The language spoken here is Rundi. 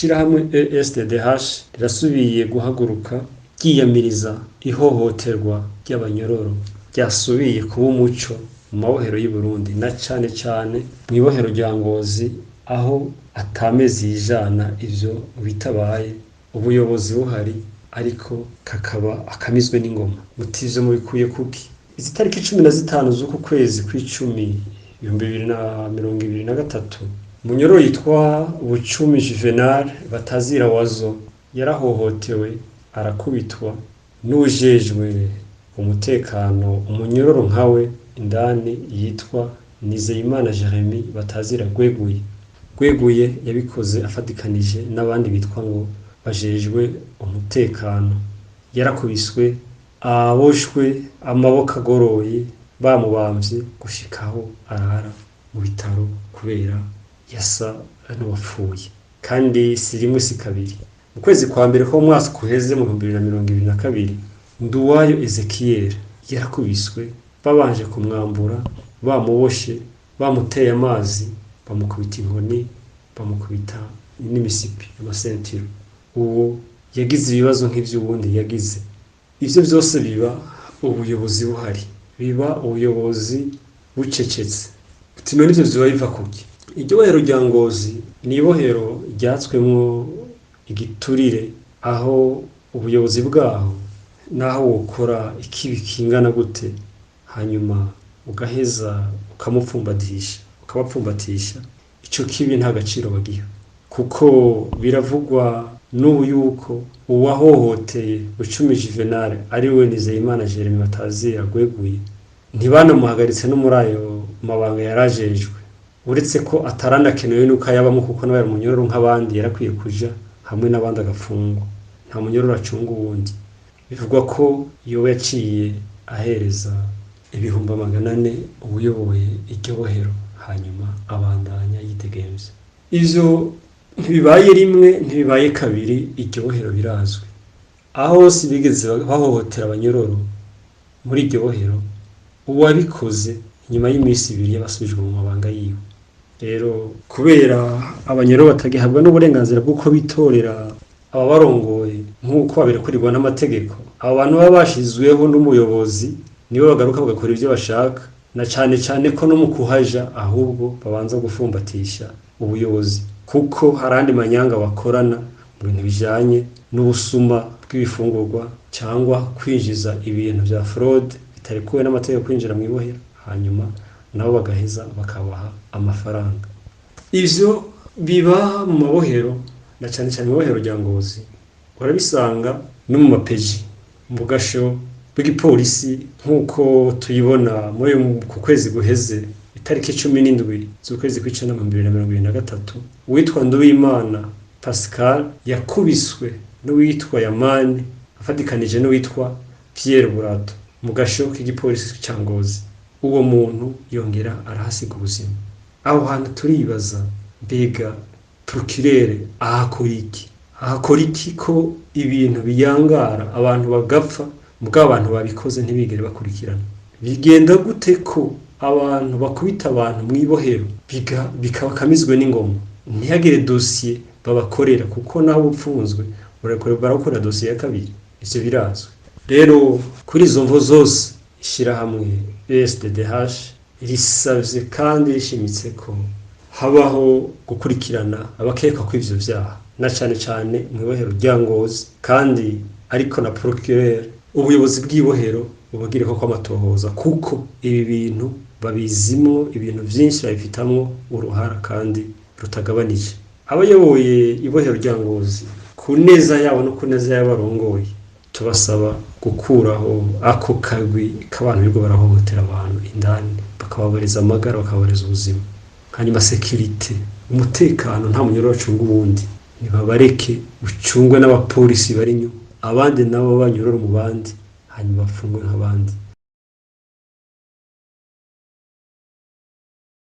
Ishirahamwe ESDDH rirasubiye guhaguruka ryiyamiriza ihohoterwa ry'abanyororo ryasubiye kuba umuco mu mabohero y'i Burundi, na cane cane mw'ibohero rya Ngozi, aho atamezi yijana ivyo bitabaye, ubuyobozi buhari ariko kakaba akamizwe n'ingoma. Muti ivyo mubikuye kuki? Izi tariki 15 z'uku kwezi kw'icumi 2023, umunyororo yitwa Bucumi Juvenal batazira Wazo yarahohotewe, arakubitwa n'uwujejwe umutekano umunyororo nkawe indani yitwa Nizeyimana Jeremy batazira Gweguye. Gweguye yabikoze afatikanije n'abandi bitwa ngo bajejwe umutekano. Yarakubiswe, aboshwe amaboko agoroye, bamubamvye gushikaho arara mu bitaro kubera yasa n'uwapfuye. Kandi si rimwe si kabiri. Mu kwezi kwa mbere ko mwaka uheze mu 2022, Nduwayo Ezekiel yarakubiswe, babanje kumwambura, bamuboshe, bamuteye amazi, bamukubita inkoni, bamukubita n'imisipi, amasentiro. Uwo yagize ibibazo nk'ivy'uwundi yagize. Ivyo vyose biba ubuyobozi buhari, biba ubuyobozi bucecetse. Uti none ivyo vyoba biva kuki? Iryo bohero rya Ngozi ni ibohero ryatswemwo igiturire, aho ubuyobozi bwaho naho wokora ikibi kingana gute, hanyuma ugaheza ukamupfumbatisha, ukabapfumbatisha, ico kibi nta gaciro bagiha. Kuko biravugwa n'ubu yuko uwahohoteye Bucumi Juvenal ari we Nizeyimana Jeremy batazira Gweguye, ntibanamuhagaritse no muri ayo mabanga yarajejwe, uretse ko ataranakenewe nuko ayabamwo, kuko nawe yari umunyororo nk'abandi, yarakwiye kuja hamwe n'abandi agafungwa. Nta munyororo acunga uwundi. Bivugwa ko yoba yaciye ahereza 400,000 uwuyoboye iryo bohero, hanyuma abandanya yidegemvya. Ivyo ntibibaye rimwe, ntibibaye kabiri, iryo bohero birazwi. Aho hose bigeze bahohotera abanyororo muri iryo bohero, uwabikoze inyuma y'iminsi 2 yabasubijwe mu mabanga yiwe. Rero kubera abanyororo batagihabwa n'uburenganzira bw'uko bitorera ababarongoye nk'uko babirekurirwa n'amategeko, abo bantu baba bashizweho n'umuyobozi nibo bagaruka bagakora ivyo bashaka, na cane cane ko no mu kuhaja ahubwo babanza gufumbatisha ubuyobozi, kuko hari andi manyanga bakorana mu bintu bijanye n'ubusuma bw'ibifungurwa cyangwa kwinjiza ibintu vya fraude bitarekuwe n'amategeko kwinjira mu ibohero, hanyuma nabo bagaheza bakabaha amafaranga. Ivyo biba mu mabohero, na cane cane mu ibohero rya Ngozi, urabisanga no mu mapeji, mu gasho bw'igipolisi, nk'uko tuyibona muri ku kwezi guheze, itariki 17 z'ukwezi kw'icenda mu 2023, uwitwa Nduwimana Pascal yakubiswe n'uwitwa Yamani afatikanije n'uwitwa Pierre Burato mu gasho k'igipolisi ca Ngozi. Uwo muntu yongera arahasiga ubuzima. Aho hantu turibaza, mbega procureur ahakora iki? Ahakora iki ko ibintu biyangara, abantu bagapfa, mugabo abantu babikoze ntibigere bakurikirana? Bigenda gute ko abantu bakubita abantu mw'ibohero bikabakamizwe n'ingoma, ntihagire dosiye babakorera? Kuko naho upfunzwe barakora dosiye ya kabiri, ivyo birazwi. Rero kuri izo mvo zose, ishirahamwe ESDDH risavye kandi rishimitse ko habaho gukurikirana abakekwa ko ivyo vyaha, na cane cane mw'ibohero rya Ngozi, kandi ariko na procureur, ubuyobozi bw'ibohero bubagireko ko amatohoza, kuko ibi bintu babizimwo ibintu vyinshi, babifitamwo uruhara kandi rutagabanije. Abayoboye ibohero rya Ngozi, ku neza yabo no ku neza y'abarongoye, tubasaba gukuraho ako kagwi k'abantu birirwa barahohotera abantu indani, bakababareza amagara, bakababareza ubuzima. Hanyuma sécurité, umutekano, nta munyororo acunga uwundi, nibabareke ucungwe n'abapolisi bari inyuma, abandi nabo banyororo mu bandi, hanyuma bafungwe nk'abandi.